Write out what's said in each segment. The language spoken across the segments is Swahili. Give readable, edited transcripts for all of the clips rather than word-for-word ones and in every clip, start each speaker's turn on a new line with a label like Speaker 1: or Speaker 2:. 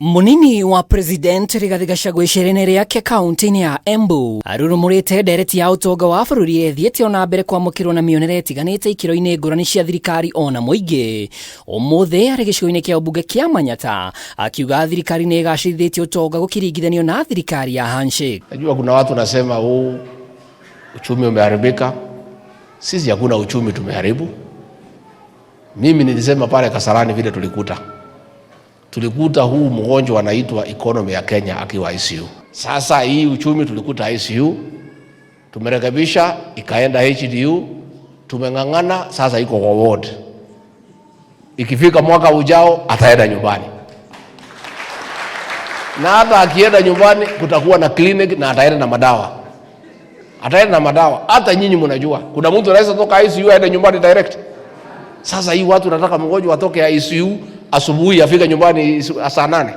Speaker 1: Munini wa President Rigathi Gachagua icera-inĩ rĩake kaunti-inĩ ya Embu arurumũrĩte ndereti ya ũtonga wa bũrũri ĩthiĩte ona mbere kwamũkĩrwo na mĩonere ĩtiganĩte ikĩro-inĩ ngũrani cia thirikari ona mũingĩ. Ũmũthĩ arĩ gĩcigo-inĩ kĩa ũmbunge kĩa Manyata akiuga thirikari nĩ ĩgacĩrithĩtie ũtonga gũkĩringithanio na thirikari ya handshake.
Speaker 2: Najua kuna watu nasema huu uchumi umeharibika. Sisi hakuna uchumi tumeharibu. Mimi nilisema pale Kasarani vile tulikuta huu mgonjwa anaitwa economy ya Kenya akiwa ICU. Sasa hii uchumi tulikuta ICU, tumerekebisha ikaenda HDU, tumeng'ang'ana, sasa iko kwa ward. Ikifika mwaka ujao ataenda nyumbani, na hata akienda nyumbani kutakuwa na clinic na ataenda na madawa, ataenda na madawa. Hata nyinyi mnajua kuna mtu anaweza toka ICU aende nyumbani direct. Sasa hii watu nataka mgonjwa atoke ICU asubuhi afike nyumbani saa 8,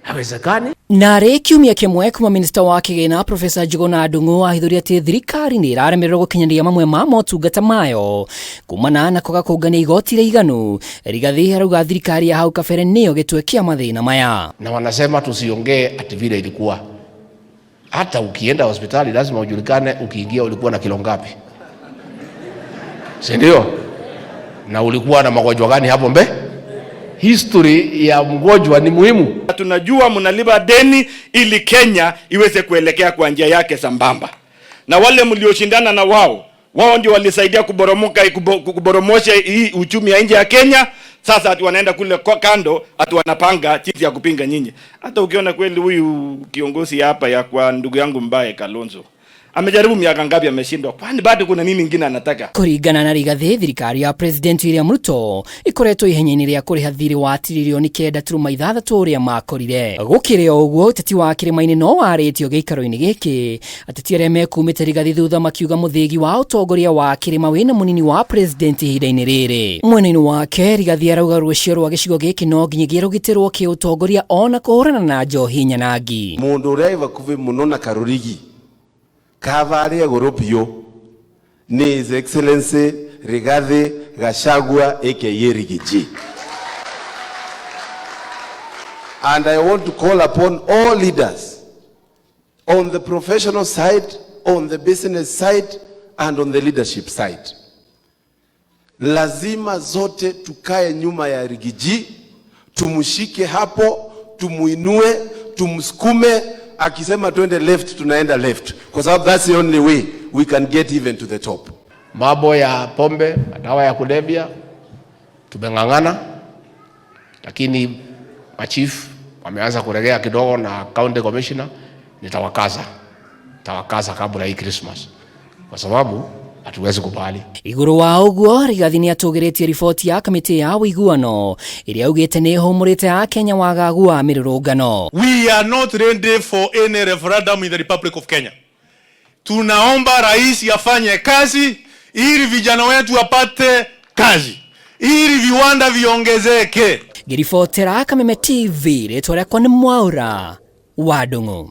Speaker 2: hawezekani.
Speaker 1: Narĩ kiumia kĩmwe kuma minista wa kĩgĩna Profesa Njuguna Ndung'u ahithũria atĩ thirikari nĩ ĩraremererwo gũkinyanĩria mamwe ma motungata mayo kumana na kwaga kũngania igoti rĩiganu. Rigathi arauga thirikari ya hau kabere nĩyo gĩtwe kĩa mathĩna maya.
Speaker 2: Na wanasema tusiongee ati vile ilikuwa. Hata ukienda hospitali lazima ujulikane ukiingia ulikuwa na kilo ngapi, si ndio? Na ulikuwa na magonjwa gani hapo mbe. History ya mgonjwa ni muhimu.
Speaker 3: Tunajua mnalipa deni ili Kenya iweze kuelekea kwa njia yake sambamba, na wale mlioshindana na wao, wao ndio walisaidia kuboromosha hii uchumi ya nje ya Kenya. Sasa ati wanaenda kule kwa kando, ati wanapanga jinsi ya kupinga nyinyi. Hata ukiona kweli huyu kiongozi hapa ya kwa ndugu yangu mbaye Kalonzo amejaribu miaka ngapi, ameshindwa. Kwani bado kuna nini ingine anataka?
Speaker 1: Kũringana na Rigathi, thirikari ya President William Ruto ikoretwo ihenya-inĩ rĩa kũrĩha thirĩ wa tiririoni 9.6 ũrĩa makorire. Gũkĩrĩ o ũguo, ũteti wa kĩrĩma-inĩ no warĩtio gĩikaro-inĩ gĩkĩ, ateti arĩa mekumĩte Rigathi thutha makiuga mũthĩgi wa ũtongoria wa kĩrĩma wĩna mũnini wa President ihinda-inĩ rĩrĩ. Mwena-inĩ wake, Rigathi arauga rũciaro rwa gĩcigo gĩkĩ no nginyagia rũgitĩrwo kĩũtongoria ona kũhũrana na njohi nyanangi.
Speaker 4: Mundu uria wĩ vakuvi muno na Karurigi kava arĩ igũrũ biũ ni His Excellency Rigathi Gachagua aka Riggy G. And I want to call upon all leaders on the professional side, on the business side, and on the leadership side. Lazima zote tukae nyuma ya Riggy G, tumshike hapo, tumuinue, tumsukume. Akisema twende left, tunaenda left, kwa sababu that's the only way we can get even to the top.
Speaker 2: Mambo ya pombe, madawa ya kulevya tumeng'ang'ana, lakini machief wameanza kuregea kidogo na county commissioner. Nitawakaza kabla hii Christmas, kwa sababu hatuwezi kubali.
Speaker 1: Igũrũ wa ũguo, Rigathi nĩ atũgĩrĩtie riboti ya kamĩtĩ ya ũiguano ĩrĩa augĩte nĩ ĩhũmũrĩte akenya wagagu wa mĩrũrũngano.
Speaker 5: We are not ready for any referendum in the Republic of Kenya. Tunaomba rais afanye kazi ili vijana wetu wapate kazi, ili viwanda viongezeke.
Speaker 1: Ngĩribotera Kameme TV, rĩtwa rĩakwa nĩ Mwaura wa Ndung'u.